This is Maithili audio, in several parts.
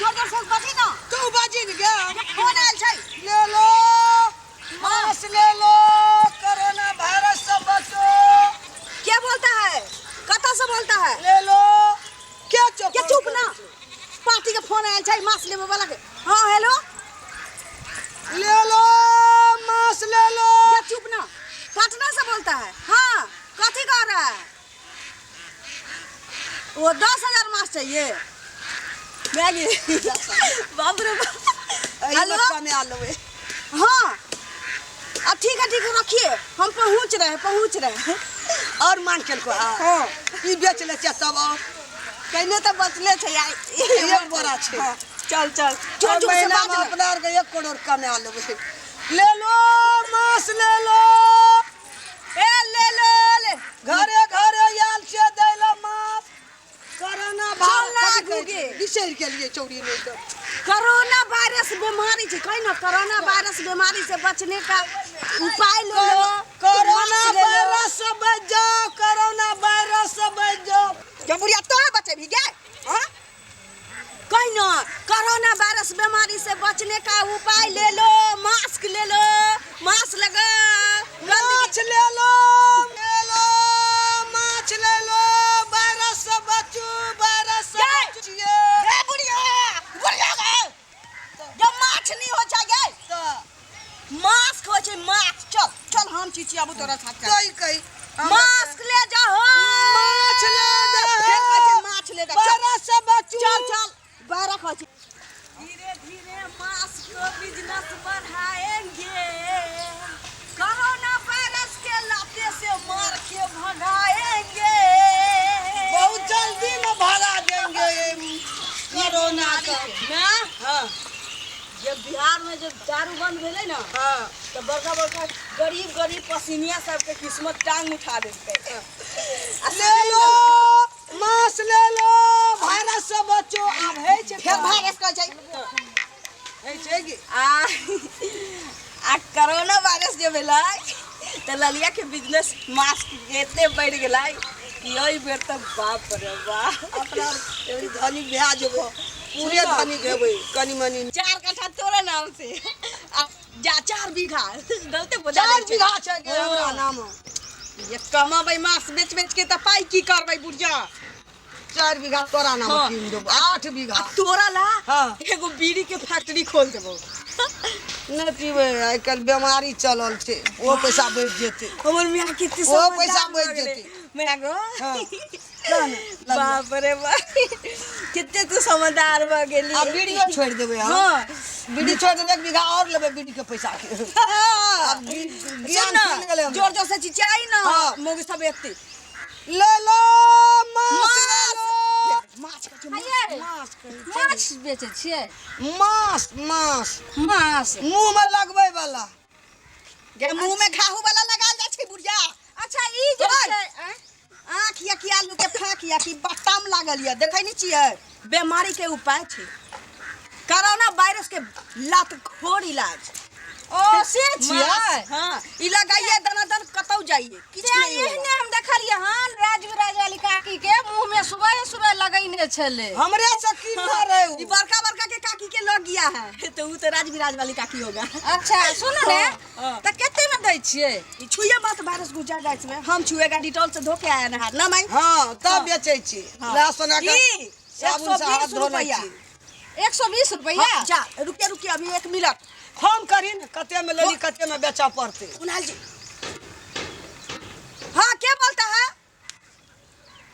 जोर जोर से बाजी ना। तू बाजी ने गे। फोन आयल छै। ले लो मास्क ले लो, कोरोना वायरस से बचो। क्या बोलता है? कतऽ से बोलता है? ले लो। के चुप? के चुप ना, पार्टी के फोन आयल छै मास्क लेबे वाला के। हाँ हेलो। ले लो मास्क ले लो। क्या चुप ना, पटना से बोलता है। हाँ कथी कह रहा है? वो 10,000 मास्क चाहिए। मैगी बाप रे बाप। हेलो। में आ लेबै। हाँ अब ठीक है, ठीक है रखिए, हम पहुँच रहे हैं, पहुँच रहे हैं। और मान केलको। हाँ हाँ ई बेच ले छै तब और कहने तो बचले छै यार। एक बोरा छै। हाँ, चल चल जोर और जोर से महीना बाज में ना। अपना आरके 1 करोड़ कमा लेबै। ले लो मास्क ले लो। ए ले लो ले। घरे घरे आयल छियै दै ले मास्क। कोरोना चल ना भाइरस आगू गे। बिसरि गेलियै चौरी नहि तऽ। कोरोना वायरस बीमारी छै, कहि ना, कोरोना वायरस बीमारी से बचने का उपाय ले लो। कोरोना मास्क ले लो। वायरस से बच जाओ, कोरोना वायरस से बच जाओ। जब बुढ़िया तो बचेबी गे। हाँ कहि ना, कोरोना वायरस बीमारी से बचने का उपाय ले लो, मास्क ले लो, मास्क लगा। माछ ले लो, ले लो माछ ले लो, वायरस से बचू, वायरस से गे। बचिए। ए बुढ़िया, बुढ़िया गे, जब माछ नहीं हो जाए गे, तऽ मास्क हो छै मास्क। चल चल हम चिचियाबू तोरा साथ। चल। कहि कहि मास्क ले जाओ, माछ ले जा। फेर कहै छै माछ ले जा। चल वायरस से बचू। चल चल बारह कहै छै। धीरे धीरे मास्क को बिजनेस बढ़ाएंगे, कोरोना वायरस के लाते से मार के भगाएंगे। बहुत जल्दी में भगा देंगे ये कोरोना का। ना हाँ जब बिहार में जब दारू बंद भेलै ना, हाँ तो बड़का बड़का गरीब गरीब पसीनिया सबके किस्मत टांग उठा देलकै। आ ले लो मास्क ले लो, वायरस से बचो। आब है छै फेर वायरस कहै छै। है छै कि आ आ कोरोना वायरस जे भेलै तऽ ललिया के बिजनेस मास्क के एते बढ़ि गेलै कि एहि बेर तऽ बाप रे बाप। अपना धनिक भए जेबै, पूरे धनिक हेबै कनि मनि। 4 कट्ठा तोरा नाम से आ जा 4 बीघा गलते बोला। 4 बीघा छै गे हमरा नाम। ये कमाबै मास्क बेच बेच के तऽ पाइ की करबै बुढ़िया? 4 बीघा तोरा नाम हाँ। कीन देबो, 8 बीघा। आ तोरा ला हाँ। एगो बीड़ी के फैक्ट्री खोल देबो। नहि पीबै, आइ काल्हि बेमारी चलल छै, ओ पैसा बचि जेतै। हमर मियाँ कितने ओ समझदार पैसा भऽ बचि गेलै। जेतै। मियाँ गो। हाँ। लऽ ने, लऽ लिअ। बाप रे बाप, कते तू समझदार भऽ गेली। आ बीड़ियो छोड़ि देबै हम। हाँ। बीड़ी छोड़ि देबै, 1 बीघा आओर लेबै बीड़ी के पैसा के। हाँ। आब ज्ञान सुन ना, खुलि गेलै हमरा। जोर जोर से चिचियाई ना। हाँ। मौगी सब एते ले लो माछ ले लो। माछ कहै छै, आइये। माछ कहै छै। माछ बेचै छियै? माछ माछ। माछ मुँह में लगबै वाला। गे मुंह में घाहू वाला लगाल जाइ छै बुढ़िया। अच्छा ई जे ओए। छै आँय? आँख या कि आलू के फाँक या कि बट्टाम लागल या, देखै नहीं छियै? बीमारी के उपाय छै कोरोना वायरस के लत खोर इलाज। ओ से छियै? मास्क, हाँ ई लगाइए दनादन कतौ जाइए किछु से नहीं होगा। एहने हम देखलियै हन राजविराज वाली काकी के मुँह में सुबह सुबह लगैने छलै। हमरे से की न रहे ई बड़का बड़का के काकी के लग गया है तो ऊ तो राजविराज वाली काकी होगा। अच्छा सुनू ने, हाँ। तऽ कते में दै छियै? ई छुइए मत, वायरस घुस जाएगा इसमें। हम छुएगा, डिटॉल से धो के आया ना हाथ ना माई। हाँ तब बेचै छी। हाँ। लए सोना के ई साबुन से हाथ 120 धोने रुपया। छी। 120 रुपैआ? हाँ, जा रुकिए रुकिए अभी 1 मिनट। फोन करी ने कते में लेली कते में बेचऽ पड़तै। कुणाल जी। हाँ क्या बोलता है?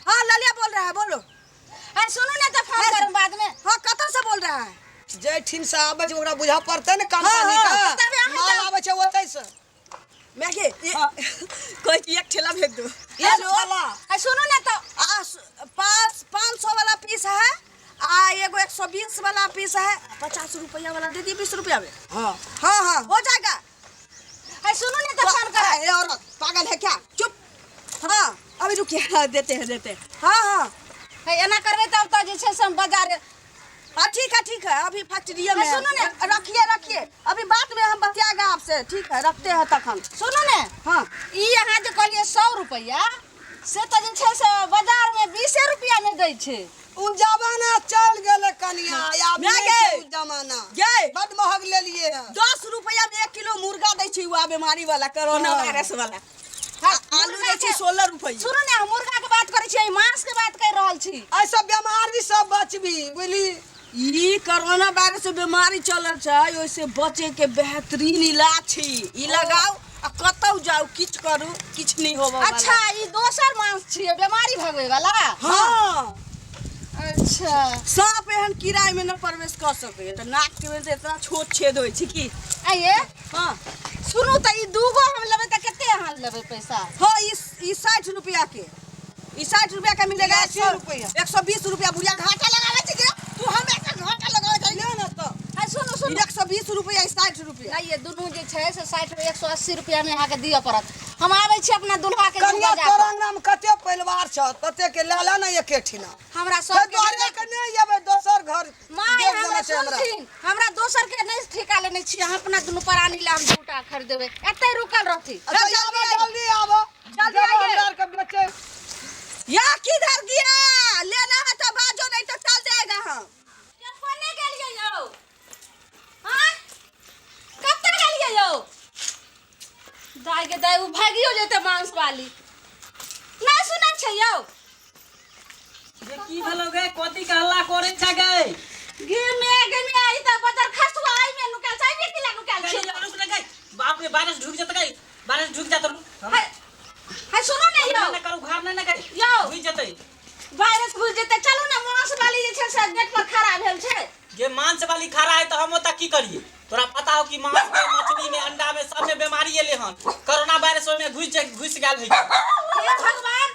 हाँ ललिया बोल रहा है, बोलो। अरे सुनू ने तऽ फोन करब बाद में। हाँ कतऽ से बोल रहा है? जाहि से आबै छै ओकरा बुझऽ पड़तै ने कंपनी हाँ, के। हाँ, तबे अहाँ माल आबै छै ओतै से। मैं के कोई एक ठेला भेज दो। एक हेलो। ठेला। अरे सुनू ने तऽ आ 500 वाला पीस है आ एगो 120 वाला पीस है, 50 रुपया वाला दे दिए 20 रुपया में। हाँ हाँ हाँ हो जाएगा। अरे सुनू ने तऽ फोन करब। ए औरत पागल है क्या? चुप। हाँ अभी रुकिए, हाँ, देते हैं देते हैं। हाँ हाँ हे, एना करबै तब तऽ जे छै से हम बाजार। हाँ ठीक है ठीक है, अभी फैक्ट्री में हाँ, सुनो ने। रखिए रखिए, अभी बाद में हम बतियाएगा आपसे। ठीक है रखते हैं तखन। सुनू ने। हाँ ई अहाँ जे कहलियै 100 रुपैआ से तऽ जे छै से बाजारमे 20 रुपैआमे दै छै। उ जमाना चल गेलै कनिया, आब माय नहि गे। छै उ जमाना। गे। बड महग लेलिए हँ। 10 रुपया में 1 किलो मुर्गा दै छै, वह बीमारी वाला, कोरोना हाँ। वायरस वाला। आलू दै छै 16 रुपया। सुनू ने, हम मुर्गा के बात करै छी, मांस के बात कर रहल छी। एहि सब बीमारी सब बचबी, बुझली? ई कोरोना वायरस से बीमारी चलल छै, ओहिसे बचे के बेहतरीन इलाज छै। ई लगाओ आ कतौ जाओ, किछु करू, किछु नहीं होबे वाला। अच्छा, ई दोसर मांस छियै, बीमारी भगबै वाला? हाँ। अच्छा। सांप एहन कीड़ा एहिमे न प्रवेश कर सकैए, तऽ नाक के में तऽ इतना छोट छेद होइ छै की। आइए। हाँ। सुनू तऽ, ई दूगो हम लेबै तऽ कते अहाँ लेबै पैसा? हाँ, ई ई 60 रुपया के, ई 60 रुपया के मिलेगा। 80 रुपया। 120 रुपया। बुढ़िया घाटा लगावे छै गे, तू हमेशा घाटा लगावे छै। ले ने तऽ। है, सुनू सुनू। 120 रुपया, ई 60 रुपया। नहीं, ये दुनू जे छै से 60, 180 रुपया में अहाँके दिअ पड़त। हम आबै छी अपना दुल्हा के कनिया, लग जा तोरा कऽ। अंगना में कते परिवार छ, तते के ले ले ने एके ठिना। हमरा फेर सबके तोहरे के नहि एबै, दोसर घर माय, देख हमरा देना छै हमरा। सुनथिन, हमरा दोसर के नहि ठेका लेने छी। अहाँ अपना दुनू प्राणी ला हम दूटा खरीदेबै। एतै रुकल रहती। अच्छा, आबो, जल्दी आबो। जल्दी जब आइए। हमरा आरके बेचे। या किधर गया? लेना है तो बाजो, नहीं तो चल जाएगा हम। कोने गेलियै यौ? हाँ, कतऽ गेलियै यौ? दाइ के दाइ, ओ भागियो जेतै। मांस वाली नहि सुनै छै यौ। ये की भेलो गे? कथी के हल्ला करे छै गे? गे मे, गे मे, ई तऽ बदर खसुआ एहि मे नुकायल छै। एहिमे किला नुकायल छै? रुक ने गे, बाप रे, वायरस ढुक जेतै गे, वायरस ढुक जात। रुक। हाय हाय, सुनू ने यौ। ने करू घर ने ने गे। यौ। घुस जेतै। वायरस घुस जेतै। चलू ने, मांस वाली जे छै से गेट पर खड़ा भेल छै। जे मांस वाली खड़ा है तो हम ओतऽ की करिए? तोरा पता हो कि मांस में, मछली में, अंडा में, सब में बीमारी एले हन। कोरोना वायरस ओहिमे घुस जे घुस गेल है। हे भगवान,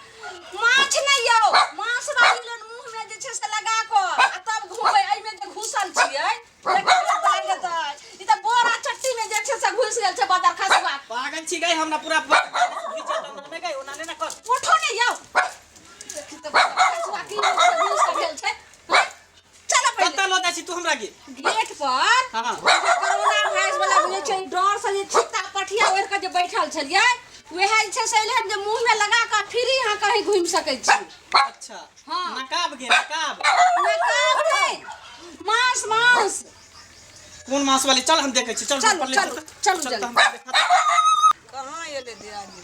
माछ नहि यौ, मांस वाली लोन मुंह में जे छै से लगा कऽ आ तब घुमबै। एहिमे जे घुसल छियै, देखियौ दाइ गे दाइ, ई तऽ बोरा चट्टी में जे छै से घुसि गेल छै बदर खसुआ। पागल छी गई, हमरा पूरा वायरस घुस जेतै अंदर में गई। ओना ने ना कर। उठो ने यौ, देखी तऽ बदर खसुआ की घुसि कऽ गेल छै। हँ? चलो पहिले। कतऽ लऽ जाइ छी तू हमरा के? गेट पर। कोरोना वायरस वाला जे छै, डर से जे छित्ता पठिया ओढ़ि कऽ जे बैठल छलियै, वएह जे छै से एलै हन जे मुँह में लगा कऽ फ्री अहाँ कहीं घुमि सकै छी। अच्छा। हाँ। नकाब गे, नकाब? नकाब नहि, मांस, मांस। कोन मांस वाली? चल, हम देखै छी, चल। चलू, पर ले। चलू, चलू, चल। जल्दी। तऽ हमरा देखा। कहाँ एलै दियादनी?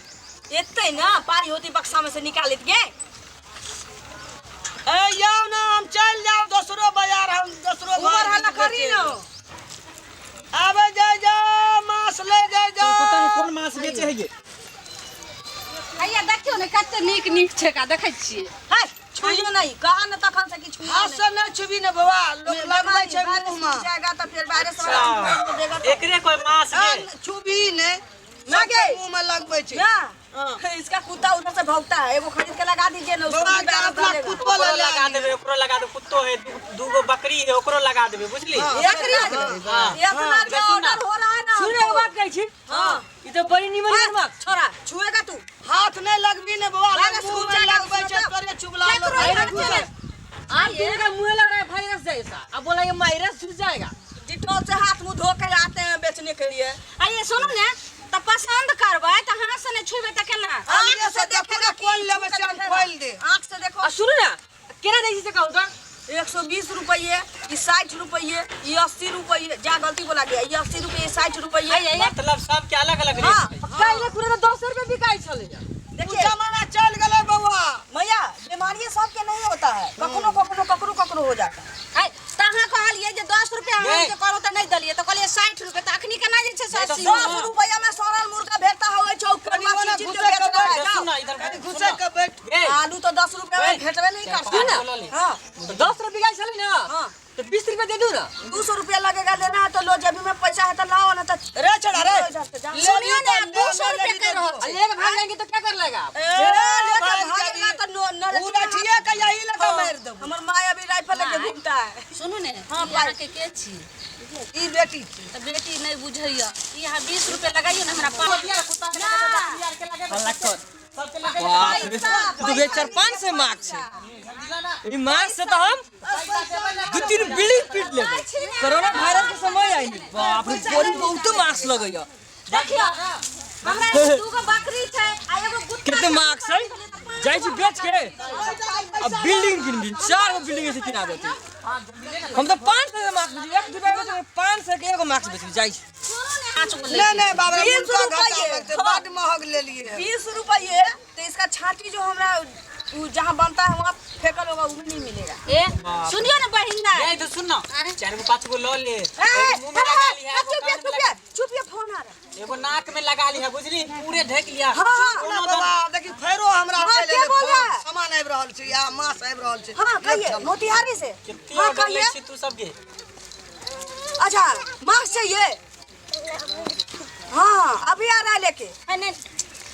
एतै ना, पाई होती बक्सा में से निकालित गे। ए जाओ ना, हम चल जाओ दोसरो बाजार, हम दोसरो उमर घर हल्ला करी न। आबे जाय जाओ, मांस ले जाय चल, पता नहीं जाओ। कोन मांस बेचे है ये। हैया देखियौ ने, कते नीक नीक छै का, देखै छियै। है, छुइयो नहीं कहा न तखन से कि छुइयो हाथ नहीं। से नहीं छुबी ने बाबा, लोग लगबै छै मुंह में। जाएगा तो फिर वायरस वाला देगा तो। एकरे कोई मांस गे? छुबी ने। ना गे। मुंह में लगबै छै। ना, इसका कुत्ता उधर से भौंकता है, एगो खरीद के लगा दीजिए ना उसको बाबा भी के वायरस अपना धरेगा। कुत्तो ओकरो ले लगा देबे, ओकरो लगा देबे। कुत्तो है, दूगो बकरी है, ओकरो लगा देबे, बुझली? बकरी हाँ। इतना जो ऑर्डर हो रहा है ना। सुन, एगो बात कहै छी। हाँ। ई तऽ बड़ी निमन निमन। छोरा, छुएगा तू? हाथ नहीं लगबी ने बाबा, वायरस मुंह घुस में जाएगा लगबै उसमें छै। तो। तोरे चुगला केकरो लोग। हाथ में आप दोनों का मुंह लग रहा है वायरस जैसा, अब बोला ये वायरस घुस जाएगा। डिटॉल से हाथ मुंह धो के आते हैं बेचने के लिए। आइए, सुनू ने, तऽ पसंद करबै तऽ हाथ से नहि छुबै तऽ केना? आगे से देखो ने, कोन लेबै से हम खोलि दे। आँख से देखो। आ सुनू ने, केना दै छी से कहू तऽ। 120 रुपये, ये 60 रुपये, ये 80 रुपये। जा, गलती बोला गया, ये 80 रुपये, 60 रुपये। मतलब सबके अलग अलग हाँ। रेट है। काल्हि पूरा तऽ 10 रुपए बिकाइ छलै। उ देखिए जमाना चल गेलै बौआ। भैया, बीमारी सबके नहीं होता है, कखनो कखनो ककरो ककरो हो जाता है। है, तऽ अहाँ कहलियै जे 10 रुपया हम ये। जे कहलहुँ तऽ नहि देलियै, तऽ कहलियै 60 रुपया, तऽ अखनी केना जे छै से 80? 10 रुपया में सड़ल मुर्गा भेटता है चौक पर। कनी ओने चीज घुसे के बेच रहा है। बैठ। सुन जाओ। ना इधर। कनी सुन घुसे ना। के बैठ। ए, आलू तो 10 रुपया में भेटबे नहीं करता। पाँच बोला ले। हाँ। तऽ 10 रुपए बिकाइ छलै ने? हाँ। तऽ 20 रुपए दे दू ने। 200 रुपया लगेगा। लेना है तो लो, जेबी में पैसा है तो लाओ ना तो रे चढ़ा रे। सुनियो ने, 200 रुपया कहि रहल आ छै। लेके भाग जाएंगे तो क्या कर लेगा आप? ए, लेके भाग भागेगा जाबी। तो नो न उ रठिए के यही लगा मारि देबो। हमर माय अभी राइफल लेके घूमता है। सुनू ने। हाँ, ई अहाँके के छी? ई बेटी छी। तऽ बेटी नहि बुझैया। ई अहाँ 20 रुपया लगाइयो ने हमरा पाँच। बाप रे, दू चार 500 मार्क्स छै। ई मार्क्स से तऽ हम दू तीन बिल्डिंग पीट लेबै। कोरोना वायरस के समय आई, बाप रे, बड़ी बहुते मार्क्स लगैया। देखियो, हमरा एगो दूगो बकरी छै आ एगो कुत्ता कते छै। मार्क्स है? पाँच जाइ छी बेच के आ बिल्डिंग किनबी, 4 गो बिल्डिंग से किना देती। हम तो 500 के मास्क बेचबी, 1 रुपया बेचबी, 500 के एगो मास्क बेचबी। जाइ छी। नहीं नहीं बाबा, 20 मुनका घाटा रुपये। लगतै, बड महग लेलिए। 20 रुपये तो इसका छाती जो हमरा उ जहाँ बनता है वहाँ फेंकल होगा, वो भी नहीं मिलेगा। ए सुनियो ना बहिन ना। ए इधर सुन ना, 4 गो 5 गो ल ले। ए, एगो मुंह में लगा लिहा, एगो चुप कान में चुप लगा, चुप, ये फोन आ रहा है। एगो नाक में लगा लिहा, बुझली, पूरे ढक लिया। हाँ, हाँ, कोनो बाबा देखी फेरो हमरा हाँ, चलि के एलै बोल रहा फोन, है? सामान आबि रहल छै आ माछ आबि रहल छै। हाँ कहिए, मोतिहारी से। कितनी हाँ ऑर्डर लै कहिए। छी तू सबके? अच्छा मास्क चाहिए? हाँ अभी आ रहा है लेके। नहीं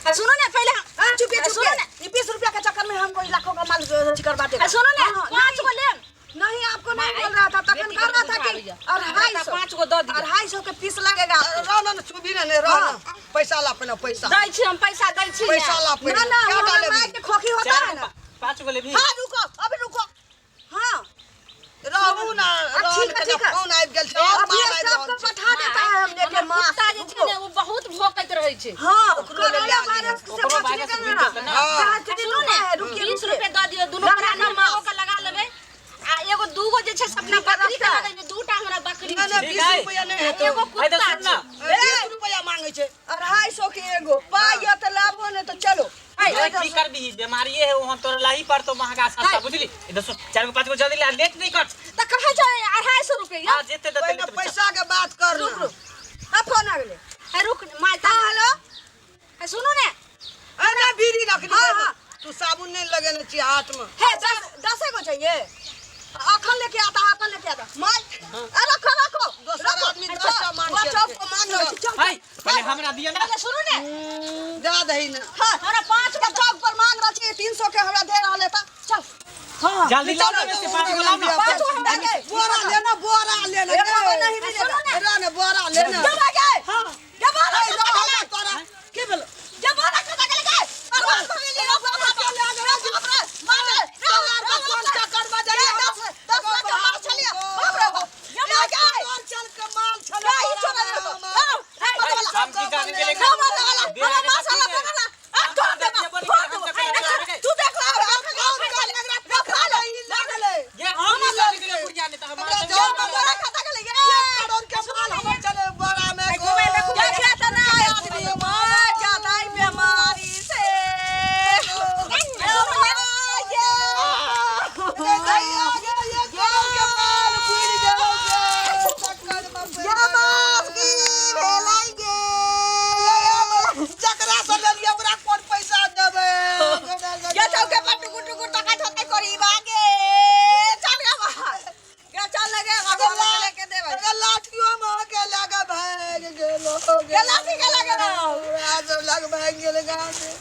सुनो ना पहले। हाँ, चुप चुप। सुनो ना। ये 20 रुपया के चक्कर में हमको लाखों का माल करवा देगा। सुनो ना, हाँ, 5 गो लेम। नहीं आपको नहीं बोल रहा था, तखन कह रहा था कि 250, 5 गो दऽ दिअ। 250 के पीस लगेगा। रह ना, चुबी ना, नहीं रह ना, पैसा ला अपना पैसा। दै छी हम, पैसा दै छी। पैसा ला ना ना, क्या वहाँ डाले माय के खोखी होता 4 है गो ना। 5 गो लेबही? हाँ रुको अभी रुको। हाँ रहू ना, रहू। ठीक है, ठीक है। फोन आबि गेल छै और अभी माल आबि सबको रहल छै। पठा देता है हम लेके मास्क। कुत्ता जे छै ने ओ बहुत भोकैत रहै छै। हाँ ओकरो ले कोरोना लिया। वायरस से ओकरो बचने वायरस का घुसि ना। जेतै ना। हाँ। सुनू ने, रुकिए, 20 रुकिए। रुपए दऽ दियौ, दुनू लगा प्राणी ना हम के लगा लेबै आ एगो दूगो जे छै से अपना बकरी के लगेबै, दूटा हमरा बकरी ना ना, छै। 20 रुपया नहीं हेतौ। एगो इधर कुत्ता सुन ना। छै। 20 रुपया मांगे छै। 250 के एगो पाइ यऽ तऽ लाभो नहि तऽ चलो। ए, की करबी, बीमारीए है वहाँ, तोरा लाही पड़तो महंगा सस्ता, बुझली। इधर सुन, 4 गो 5 गो जल्दी ला, लेट नहीं कर। तऽ कहै छै 250 रुपया। हां जेते देते पहिले लेते। पैसा के बात कर। रुक रुक, हाँ फोन आ गेलै। ए, रुक my. हाँ हेलो। ए, सुनू ने। अरे बीड़ी रखली। हाँ, हाँ। तू साबुन नहीं लगेने छी हाथ में। हे 10 गो चाहिए, अखन लेके आता है, अखन लेके आता my. अरे रखो रखो। दोसर आदमी 10टा मांग वहाँ के चौक पर मांग रहल छै, चौक हाय पहले हमरा दिया ना। पहिले सुनू ने। जा दही ना। हाँ हमरा 5 गो चौक पर मांग रहल छै, 300 के हमरा दे रहल है तऽ चल। हाँ जल्दी लाओ ना, से 5 गो लाओ ना। 5 गो हमरा दे। बोरा लेना, बोरा लेना। एगो को नहीं मिलेगा। रह ना, बोरा लेना। जब आ गए। हाँ। जब आ ए, गए। रह ना तोरा की भेलो? जब आ गए खता के गए। चल के माल छले। हम की जाने के लिए ये हम ही लाने के लिए बुढ़िया ने तो हमारा करोड़ के माल हमर चले बोरा में। जकरा से लेलियै ओकरा कोन पैसा देबै? लाठियो में के लगा भाग गेलो। लाठी के लगे रहो। ओकरा सब लग भाग गेल गाँव में।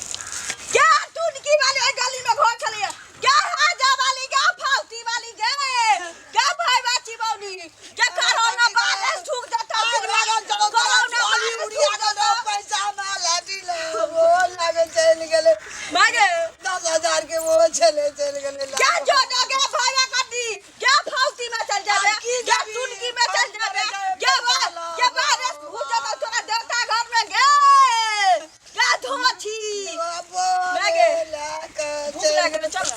क्या टुनकी वाली ओहि गली में घर छलैया, क्या हाजा वाली, क्या फाउती वाली गे, क्या भाई बाची बौनी, क्या कोरोना वायरस ढूक देता। आग लागल चलो कोरोना वाली वायरस उड़िया ढूक गेल देता। पैसा में लाठी ले वो लागे चलि गेलै। मागे 10,000 के वो छले चलि गेलै। क्या जो गे भाईवा कटी, क्या फाउती में चल जाबे, आब की क्या जाबी? टुनकी में चल जाबे, क्या वा क्या वायरस घुस देता तोरा देवता घर में गे, क्या धोछी मागे भूख लागल चल।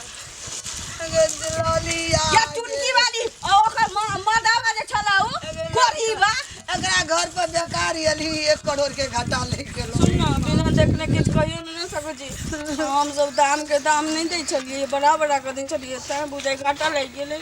या टुनकी वाली आ ओकर मर्दावा जे छला उ कोरीबा। एकरा घर पर बेकार एलही, 1 करोड़ के घाटा ले गेलो। सुन ना, बिना देखने किछु कहियो नहि ने सकै छी। हमसब दाम के दाम नहि दै छलियै, बड़ा बड़ा कऽ दै छलियै, तैं बुझाइ घाटा लागि गेलै।